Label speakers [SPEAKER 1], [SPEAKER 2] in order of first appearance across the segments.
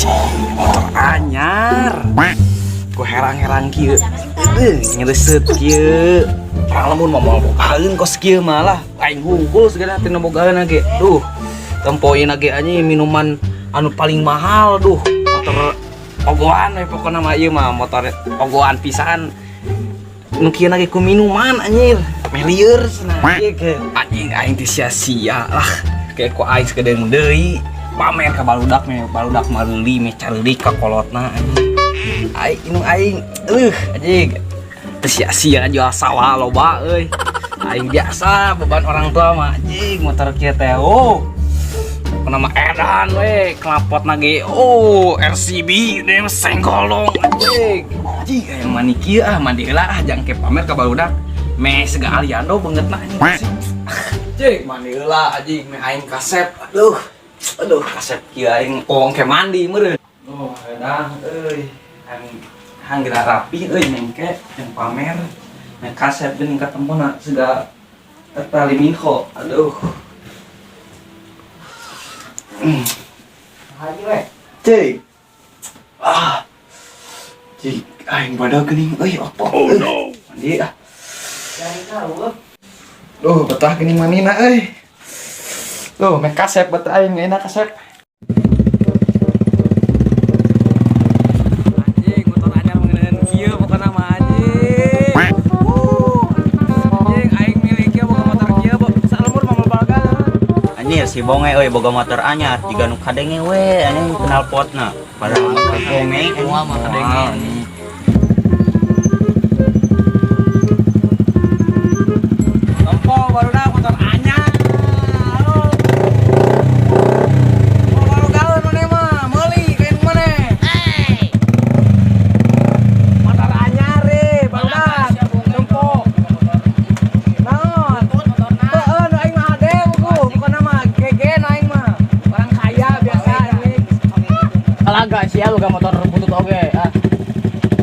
[SPEAKER 1] Motor anyar. Ku herang-herang kieu. Eueuh, nyeureseut kieu. Urang lamun mah moal bogaeun kos kieu malah. Aing hungkul segala teu bogaeun ge. Duh. Tempoin ge anjing minuman anu paling mahal duh. Motor ogoan we pokona mah ieu mah motor ogoan pisan. Nu kieu ge ku minuman anjir. Melieur cenah ieu ke. Anjing aing teh sia-sia lah. Kayak ku aing sakedeung deui. Pamer ka barudak meh barudak mareuli meh careuli ka kolotna anjing. Aing indung aing anjing. Teu sia-sia jual sawah loba euy. Aing biasa beban orang tua mah anjing motor kieu teh. Oh. Pokona mah edan we knalpotna ge. Oh, RCB deh senggol dong anjing. Anjing aya mani kieu ah mandi heula ah jang ke pamer ka barudak. Meh siga Aliando beungeutna anjing. Anjing mandi heula anjing meh aing kasep. Aduh. Aduh kasep kieu aing pong ke mandi meureun. Oh, edan euy. Aing hanggeura rapi euy mengke yang pamer. Meh kasep geuning katempona siga eta Liminho. Aduh.
[SPEAKER 2] Haji we.
[SPEAKER 1] Cik. Ah. Cik, aing badag geuning euy otot. Oh no. Mandi ah.
[SPEAKER 2] Dari tahu.
[SPEAKER 1] Duh, betah geuning manina euy. Duh, meh kasep betah aing enak kasep. Anjing, motor anyar mengenain kieu pokona mah anjing. Anjing, aing milih kieu boga motor kieu, salembur mah moal bagal.
[SPEAKER 3] Anjir si bonge euy boga motor anyar jiga nu kadenge we anjing knalpotna. Padahal motor bonge
[SPEAKER 1] Moal mah kadenge anjing. Tempo barudak motor anyar. Oh, baru gaun maneh mah, meuli kain maneh. Motor anyar e, barudak. Tempo. Naon? Heeh, nu aing mah ade buku, pokona mah GG nu aing mah. Orang kaya biasa anjing.
[SPEAKER 2] Kalaga sia lu gak motor butut oge. Ah.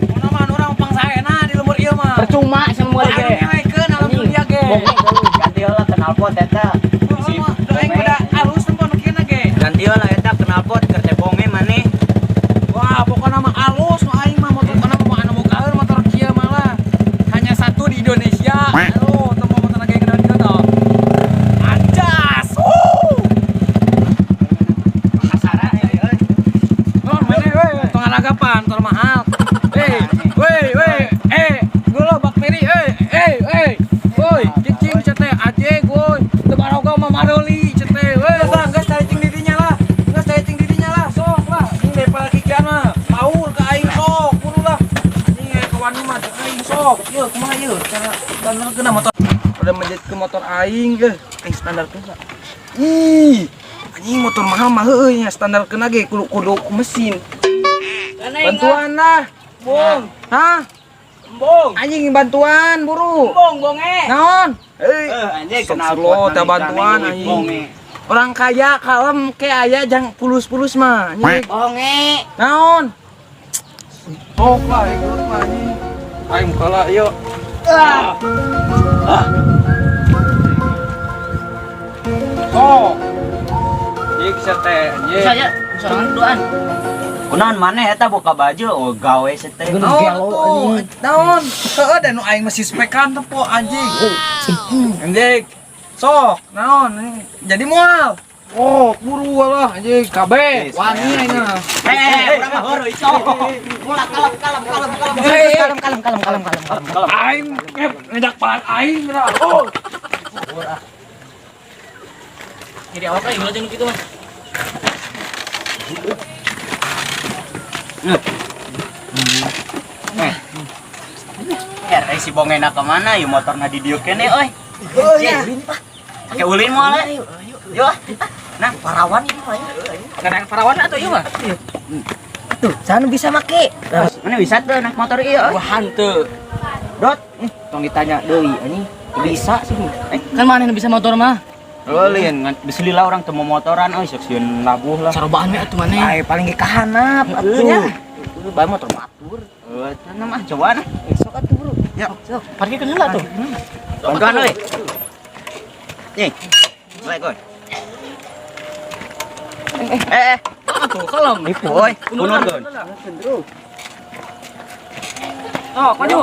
[SPEAKER 1] Pokona mah urang pangsaena di lembur ieu mah.
[SPEAKER 2] Percuma semua
[SPEAKER 1] Aing
[SPEAKER 2] ge.
[SPEAKER 1] ngelekeun alam dunia ge.
[SPEAKER 2] Bonge gaul.
[SPEAKER 3] Ganti heula knalpot eta.
[SPEAKER 1] Si aing udah halus tempo nu kieu ge.
[SPEAKER 3] Ganti heula eta knalpot keur teh bonge maneh.
[SPEAKER 1] Wah, pokoknya mah halus nu aing mah motor pokona mah anu bogaeun motor kieu malah. Hanya satu di Indonesia. Aduh, tempo motor ge kenal kieu toh. Anjas. Wuh.
[SPEAKER 3] Kasara euy.
[SPEAKER 1] Oh, mana we? Tong aragapan, motor mahal. Eh, woi, woi, eh, gula bakteri, eh, eh, eh. Woi, cicing cete aje woi. Teu baroga mah mareli cete. Woi, lah geus cicing didinya lah. Geus cicing didinya lah, sok lah. Ini daripada kikian mah. Paur ka aing sok, buru lah. Ini kawan mah cek aing sok. Yeuh, kumaha yeuh cara standarkeun motor. Udah menjadi ke motor aing euy, aing standarkeun. Ih, anjing motor mahal mah heueuh nya standarkeun ge kudu kudu ku mesin. Bantuan lah.
[SPEAKER 2] Bong.
[SPEAKER 1] Hah?
[SPEAKER 2] Bong.
[SPEAKER 1] Anjing bantuan buru.
[SPEAKER 2] Bong bonge.
[SPEAKER 1] Naon? Heuy.
[SPEAKER 3] Anjing
[SPEAKER 1] Sok
[SPEAKER 3] knalpot
[SPEAKER 1] slow teh bantuan anjing. Orang kaya kalem ke aya jang pulus-pulus mah anjing.
[SPEAKER 2] Bonge.
[SPEAKER 1] Naon? Sok lah ikut mah anjing. Aing kalah yuk. Ah. Sok. Ieu bisa teh anjing.
[SPEAKER 2] Saya sorangan duaan.
[SPEAKER 3] Kunaon maneh eta buka baju oh gawe seteh.
[SPEAKER 1] Naon tuh? Naon? Heeh, dan nu aing masih spekan tempo anjing. Anjing. Sok, naon? Jadi moal. Oh, buru lah anjing KB. Wani aing mah.
[SPEAKER 3] Eh, urang mah heureui sok.
[SPEAKER 2] Kalem kalem kalem kalem.
[SPEAKER 1] Eh,
[SPEAKER 2] Kalem kalem kalem kalem kalem.
[SPEAKER 3] Kalem.
[SPEAKER 1] Aing ngejak palan aing geura. Oh.
[SPEAKER 2] Jadi awak lagi ulah jeung kitu mah.
[SPEAKER 3] Eh, si bonge na kemana? Yuk motorna di dieu kene euy. Pakai ulin moal eh. Yo. Nah,
[SPEAKER 2] Parawan ini mah ya. Kadang parawan atuh ieu mah. Tuh, sana bisa make.
[SPEAKER 3] mana bisa tuh naik motor ieu euy.
[SPEAKER 2] Wah henteu.
[SPEAKER 3] Dot.
[SPEAKER 2] Tong ditanya deui anjing. Bisa sih. Kan mana yang bisa motor mah?
[SPEAKER 3] Ulin, geus lila urang teu mau motoran euy, sok sieun labuh lah.
[SPEAKER 2] Sarobaan we atuh maneh.
[SPEAKER 1] Aing paling ge kahanap atuh nya.
[SPEAKER 2] Heuh, bae motor batur.
[SPEAKER 3] Heuh, cenah mah cobaan.
[SPEAKER 2] Sok atuh, Bro.
[SPEAKER 1] Ya.
[SPEAKER 2] Sok. Parkirkeun heula tuh.
[SPEAKER 3] Bantuan euy. Nih. Mulai, Gon. Eh.
[SPEAKER 2] Atuh kalem.
[SPEAKER 3] Nipu euy. Punurkeun.
[SPEAKER 2] Oh, maju.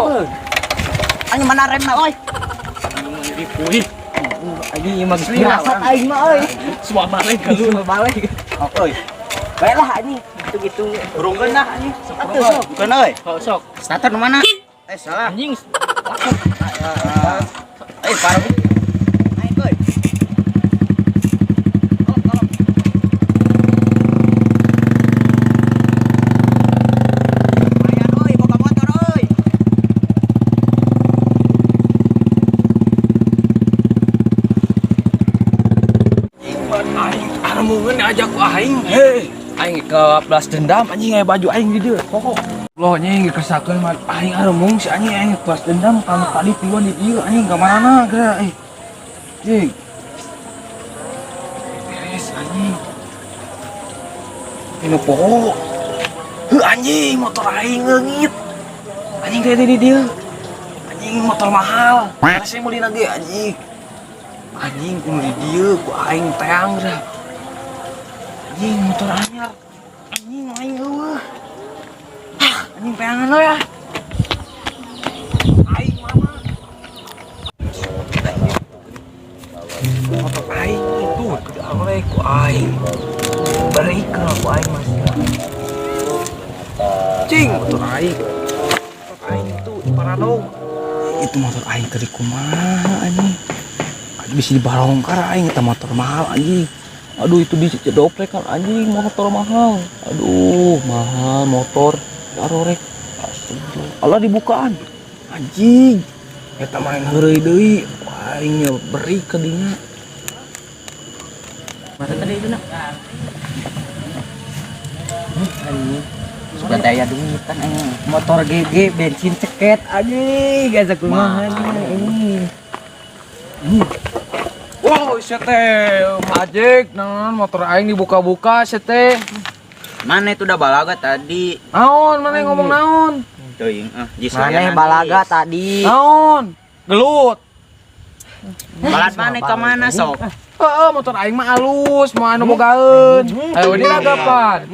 [SPEAKER 3] Anjing mana remna euy?
[SPEAKER 1] Nipu ih.
[SPEAKER 2] Anjing ieu mah geus biasa aing mah euy.
[SPEAKER 1] Semua balik kalau
[SPEAKER 2] Balik.
[SPEAKER 3] Oh euy.
[SPEAKER 2] Baiklah anjing, gitu-gitu.
[SPEAKER 3] Burungkeun lah anjing.
[SPEAKER 2] Atuh sok.
[SPEAKER 3] Bukan euy.
[SPEAKER 2] Oh, sok.
[SPEAKER 3] Starter nu mana? Eh salah.
[SPEAKER 2] Anjing.
[SPEAKER 3] Eh parah. Naik euy. Oh, tolong. Lumayan euy, boga motor euy.
[SPEAKER 1] Aing armungeun aja ku aing. Hei, aing ke balas dendam anjing aya baju aing di dieu. Pokok. Loh anjing kesakeun mah aing armung si anjing aing balas dendam kamu tadi piwan di dieu anjing ka mana geura eh. Anjing. Beres anjing. Ini pokok. Heuh anjing motor aing leungit. Anjing teh di dieu. Anjing motor mahal. Saya meuli lagi anjing. Anjing kudu di dieu ku aing teang geura. Anjing motor anyar. Anjing aing eueuh. Ah, anjing teangan we ah. Aing mama. Motor aing itu kudu awre ku aing. Beri ku aing mas. Cing motor aing. Motor aing itu di Paradong. Itu motor aing keur kumaha anjing. Bisa dibarongkar aing eta motor mahal anjing. Aduh itu dicedoplek kan anjing motor mahal. Aduh mahal motor darorek. Astagfirullah. Allah dibukaan. Anjing. Eta main heureuy deui. Aing nya beri ke dinya.
[SPEAKER 2] Mana tadi itu nak? Anjing. Sudah daya duitan anjing. Motor GG bensin ceket anjing asa kumaha ini.
[SPEAKER 1] Wow, sete majek naon motor aing dibuka-buka sete.
[SPEAKER 3] Mana itu udah balaga tadi?
[SPEAKER 1] Naon, mana ngomong naon?
[SPEAKER 3] Teuing ah,
[SPEAKER 2] Mana balaga tadi?
[SPEAKER 1] Naon? Gelut.
[SPEAKER 3] Balat mana ke mana sok?
[SPEAKER 1] Heeh, motor aing mah alus, mau anu bogaeun. Ayo dilagapan.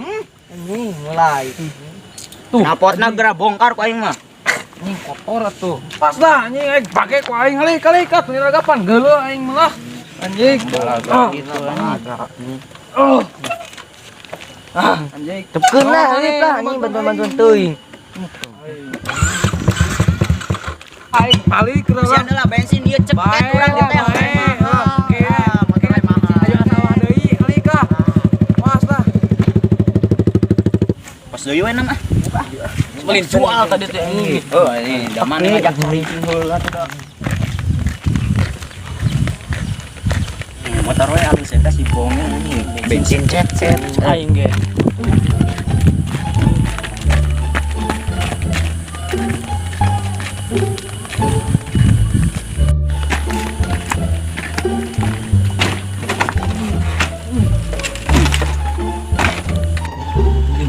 [SPEAKER 2] Anjing mulai.
[SPEAKER 1] Tuh,
[SPEAKER 3] Napotna geura bongkar ku aing mah.
[SPEAKER 1] anjing kotor atuh. Pas lah anjing aing pake ku aing halik kali kat dilagapan geuleuh aing mah. Anjing.
[SPEAKER 3] Balaga gitu anjing.
[SPEAKER 1] Oh. Ah, anjing.
[SPEAKER 2] Tepkeun lah anjing lah anjing bantuan-bantuan teuing.
[SPEAKER 1] Aing balik ke
[SPEAKER 3] Sia lah bensin ieu ceket urang di teh.
[SPEAKER 1] Oke.
[SPEAKER 3] Motor aing mahal.
[SPEAKER 1] Ayo sawah deui, halik ah. Was lah.
[SPEAKER 3] Pas deui we mah.
[SPEAKER 2] Beli jual tadi teh anjing.
[SPEAKER 3] Oh, ini da mana ngajak cicing heula tuh da. Motor we alus eta si bonge anjing. Bensin cet-cet.
[SPEAKER 2] Aing ge.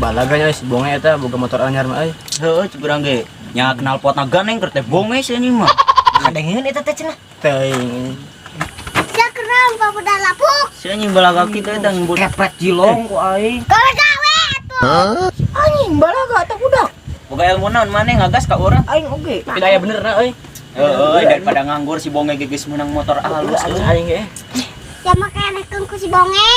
[SPEAKER 2] Balaganya si bonge eta boga motor anyar mah euy.
[SPEAKER 3] Heueuh cik urang ge. Nya kenal potna ganeng keur teh bonge si anjing mah.
[SPEAKER 2] Kadengeun eta teh cenah. Teuing.
[SPEAKER 4] Sia kerang pamuda lapuk.
[SPEAKER 3] Si anjing balaga kitu eta ngebut.
[SPEAKER 2] Kepret jilong ku aing.
[SPEAKER 4] Gawe-gawe atuh.
[SPEAKER 2] Anjing balaga eta budak.
[SPEAKER 3] Boga ilmu naon maneh ngagas ka urang.
[SPEAKER 2] Aing oge. Tapi daya bener na euy.
[SPEAKER 3] Heueuh daripada nganggur si bonge ge geus meunang motor alus euy.
[SPEAKER 2] Aing ge.
[SPEAKER 4] Sia mah kenehkeun ku si bonge.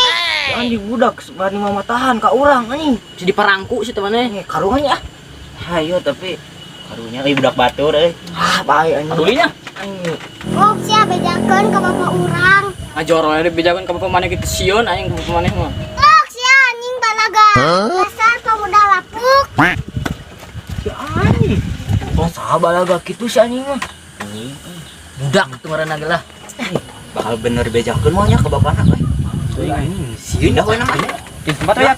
[SPEAKER 2] Anjing budak bani mamatahan ka urang anjing. Si diparangku si teh maneh. Karunya ah.
[SPEAKER 3] Hayo tapi karunya euy budak batur euy.
[SPEAKER 2] Ah bae anjing. Padulinya. Anjing.
[SPEAKER 4] Oh, sia bejakeun ka bapak urang.
[SPEAKER 2] Ngajoro we dibejakeun ka bapak maneh kitu sieun aing ka bapak maneh mah.
[SPEAKER 4] Oh, sia anjing balaga. Dasar pemuda lapuk.
[SPEAKER 2] Si anjing. Oh, saha balaga kitu si anjing mah.
[SPEAKER 3] Anjing
[SPEAKER 2] Budak tuh ngaranna ge lah.
[SPEAKER 3] bakal bener bejakeun mah nya ka bapana euy.
[SPEAKER 2] Anjing
[SPEAKER 3] Sieun dah we nama.
[SPEAKER 2] Di tempat ya.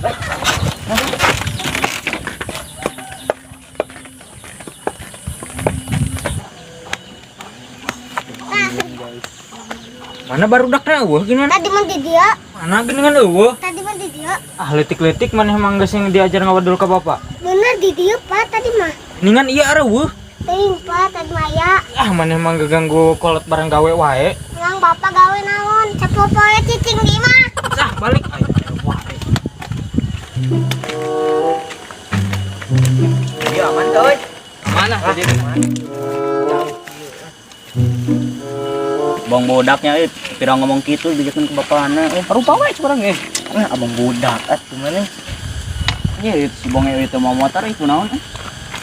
[SPEAKER 2] Mana barudakna eueuh geuningan?
[SPEAKER 4] Tadi mah di dieu.
[SPEAKER 2] Mana geuningan eueuh?
[SPEAKER 4] Tadi mah di dieu.
[SPEAKER 2] Ah leutik-leutik maneh mah geus yang diajar ngawadul ka bapak.
[SPEAKER 4] Bener di dieu, Pak, tadi mah.
[SPEAKER 2] Ningan ieu areueuh.
[SPEAKER 4] Teuing, Pak, tadi mah aya.
[SPEAKER 2] Ah maneh mah ganggu kolot bareng gawe wae.
[SPEAKER 4] Urang bapak gawe naon? Capopoe cicing di imah.
[SPEAKER 2] Ah balik.
[SPEAKER 3] Iya aman tuh euy.
[SPEAKER 1] Mana tadi?
[SPEAKER 3] Bang budaknya euy, pira ngomong kitu dijekeun ke bapana euy.
[SPEAKER 1] Rupa we curang eh.
[SPEAKER 3] Eh, abang budak atuh maneh. Nya si bang euy teu mau motor euy kunaon euy?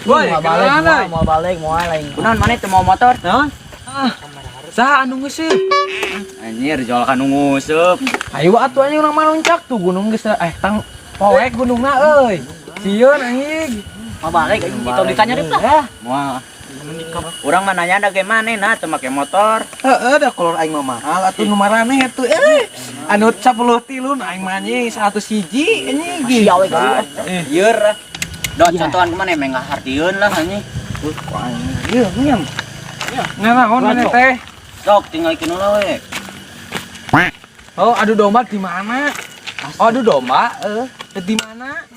[SPEAKER 1] Woi,
[SPEAKER 2] Mau balik,
[SPEAKER 1] kemana?
[SPEAKER 2] mau balik, mau lain.
[SPEAKER 3] Kunaon maneh teu mau motor?
[SPEAKER 1] Naon? Ah. Saha anu ngeuseum?
[SPEAKER 3] Anjir, jual ka nu nguseup.
[SPEAKER 1] Ayo atuh anjing urang manuncak tuh gunung geus eh tang poek gunungna euy. Sieun anjing.
[SPEAKER 3] Mau balik anjing kita ditanya rip lah. Moal. Urang mah nanya da ge maneh nah teu make motor.
[SPEAKER 1] Heeh, da kolor aing mah mahal atuh nu maraneh atuh eh. Anu 10 tilun aing mah anjing 101 anjing.
[SPEAKER 3] Sia we Ieur. Don contohan ke maneh meh ngahartieun lah anjing.
[SPEAKER 1] Kok aing ieu nyam. Nganaon maneh teh?
[SPEAKER 3] Sok tinggal ikin ulah we.
[SPEAKER 1] Oh, adu domba di mana? Oh, adu domba, di mana?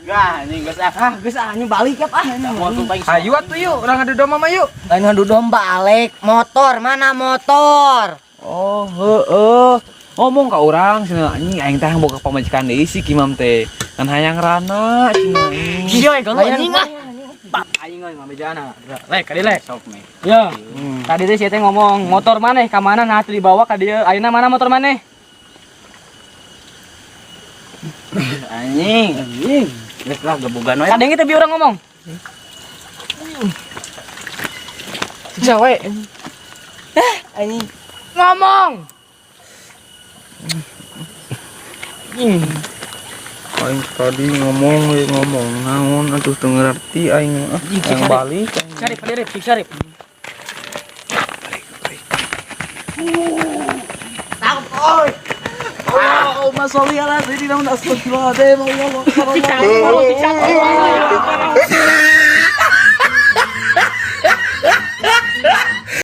[SPEAKER 3] Enggak, anjing geus ah.
[SPEAKER 2] Ah, geus ah, anjing balik ya, ah.
[SPEAKER 3] Moal tuh paling
[SPEAKER 1] Ayo atuh yuk, urang adu domba mah yuk.
[SPEAKER 2] Lain ngadu domba Alek, motor mana motor?
[SPEAKER 1] Oh, heeh. Ngomong ka urang cenah anjing aing teh boga pamajikan deui si Kimam teh. Kan hayang rana cenah anjing.
[SPEAKER 2] Sia kalau anjing ah.
[SPEAKER 5] Aing euy mabejana. Lek kadi lek.
[SPEAKER 3] sok meh.
[SPEAKER 5] Ya. Tadi teh sia teh ngomong motor maneh ka mana nah teu dibawa ka dieu. Ayeuna mana motor maneh?
[SPEAKER 3] Anjing. Anjing. Geus lah gebugan we.
[SPEAKER 5] Kadenge teh bi urang ngomong.
[SPEAKER 1] Siksa we.
[SPEAKER 2] Anjing.
[SPEAKER 5] Ngomong.
[SPEAKER 1] Aing tadi ngomong we ngomong naon atuh teu ngarti aing ah. Aing balik.
[SPEAKER 5] Sarip, sarip, sarip.
[SPEAKER 1] Allahumma sholli ala sayyidina Muhammad astagfirullahaladzim. Allah.
[SPEAKER 5] Siksa, siksa.